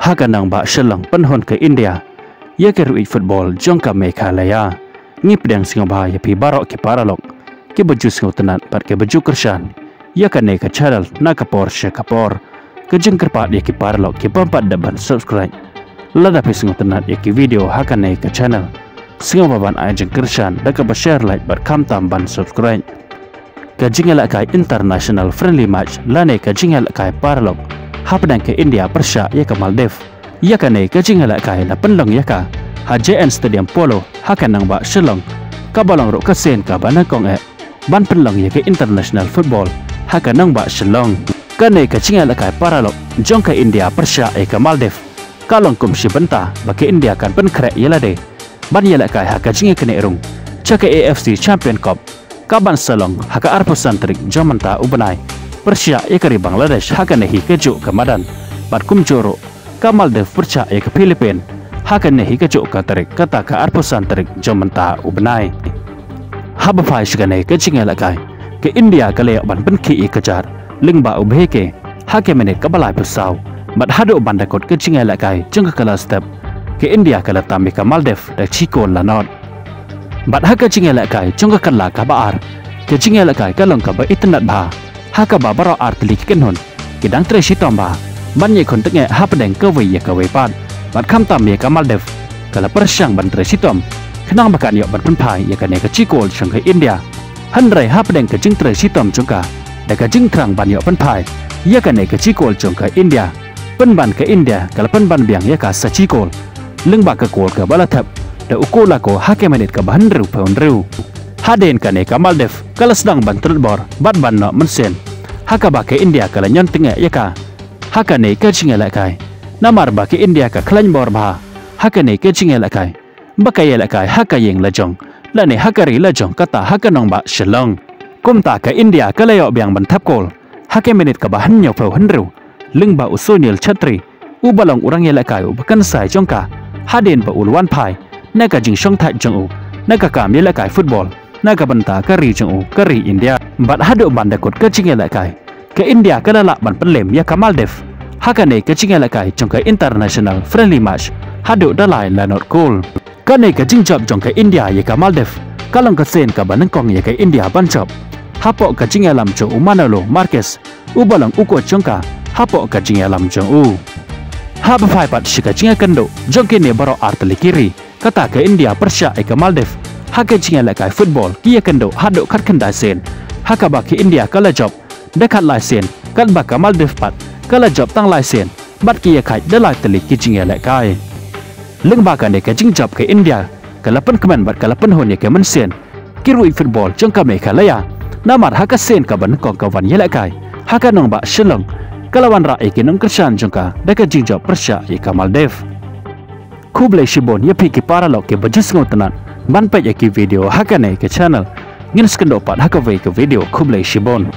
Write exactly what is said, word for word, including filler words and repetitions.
ha ka nongbah Shillong pynhun ka India ïa ka riew football jong ka Meghalaya. Ngi pdiang sngewbha ïa phi baroh ki paralok kiba ju sngewtynnat bad kiba ju kyrshan ïa kane ka channel na ka por sha ka por. Ka jingkyrpad ïa ki paralok kiba ym pat dep ban subscribe, lada phi sngewtynnat ïa ki video ha kane ka channel, sngewbha ban ai jingkyrshan da kaba share, like bad khamtam ban subscribe. Ka jingïalehkai international friendly match lane ka jingïalehkai paralok hapdeng ka India pyrshah ïa ka Maldives. Ïa kane ka jingïalehkai la pynlong ïa ka ha J N Stadium Polo ha ka nongbah Shillong, kaba long ruh ka sien kaba nyngkong eh ban pynlong ïa ka international football ha ka nongbah Shillong. Kane ka jingïalehkai paralok jong ka India pyrshah ïa ka Maldives ka long kum shi bynta ba ka India kan pynkhreh ïa lade ban ïalehkai ha ka jingïaknieh rung sha ka A F C Champion Cup, kaban sa long ha ka arphew san tarik jong mynta u bnai, pyrshah ïa ka ri Bangladesh ha kane hi kajuh ka madan, bad kumjuh ruh ka Maldives pyrshah ïa ka Philippines ha kane hi kajuh ka tarik, kata ka arphew san tarik jong mynta u bnai. Haba phai sha kane ka jingïalehkai, ka India ka la ïoh ban pynkhih ïa ka jar lyngba u Bheke ha ka minit kaba laiphew saw. Bad haduh ban da kut ka jingïalehkai jong ka kylla step, ka India ka la tam ïa ka Maldives da shi kol la nod. Bad ha ka jingïalehkai jong ka kylla kaba ar, ka jingïalehkai ka long kaba itynnad bha, ha kaba baroh artylli ki kynhun ki dang trei shitom bha ban ïakhun tyngeh hapdeng kawei ïa kawei pat. Bad khamtam ïa ka Maldives ka la pyrshang ban trei shitom khnang ba kan ïoh ban pynphai ïa kane ka shi kol jong ka India. Hynrei hapdeng ka jingtrei shitom jong ka da ka jingthrang ban ïoh pynphai ïa kane ka shi kol jong ka India, pynban ka India ka la pynban biang ïa ka sa shi kol lyngba ka kol kaba la thep da u Colaco ha ka minit kaba hynriewphew hynriew. Hadien kane ka Maldives ka la sdang ban tlot bor bad ban noh mynsiem, ha kaba ka India ka la ñion tyngeh ïa ka ha kane ka jingïalehkai. Namar ba ka India ka khlaiñ bor bha ha kane ka jingïalehkai, ba ka ïalehkai ha ka ïing la jong lane ha ka ri la jong, kata ha ka nongbah Shillong. Kumta ka India ka la ïoh biang ban thep kol ha ka minit kaba hynñiewphew hynriew lyngba u Sunil Chhetri, uba long u rangïalehkai uba kynsai jong ka, hadien ba u la wan phai na ka jingshongthait jong u na ka kam ïalehkai football na ka bynta ka ri jong u, ka ri India. Bad haduh ban da kut ka jingïalehkai, ka India ka la lah ban pynlem ïa ka Maldives ha kane ka jingïalehkai jong ka international friendly match haduh da lai la nod kol. Kane ka jingjop jong ka India ïa ka Maldives ka long ka sien kaba nyngkong ïa ka India ban jop hapoh ka jingïalam jong u Manolo Marquez, uba long u coach jong ka, hapoh ka jingïalam jong u. Haba phai pat sha ka jingïakynduh jong kine baroh artylli ki ri, kata ka India pyrshah ïa ka Maldives ha ka jingïalehkai football, ki ïakynduh haduh khatkhyndai sien, ha kaba ka India ka la jop da khatlai sien, katba ka Maldives pat ka la jop tang lai sien bad ki ïakhaid da lai tylli ki jingïalehkai. Lyngba kane ka jingjop, ka India ka la pynkmen bad ka la pynhun ïa ka mynsiem ki riew football jong ka Meghalaya, namar ha ka sien kaba nyngkong ka wan ïalehkai ha ka nongbah Shillong, ka la wanrah ïa ki nongkyrshan jong ka da ka jingjop pyrshah ïa ka Maldives. Khublei shibun ïa phi ki paralok kiba ju sngewtynnat ban peit ïa ki video ha kane ka channel. Ngin sa ïakynduh pat ha kawei ka video. Khublei shibun.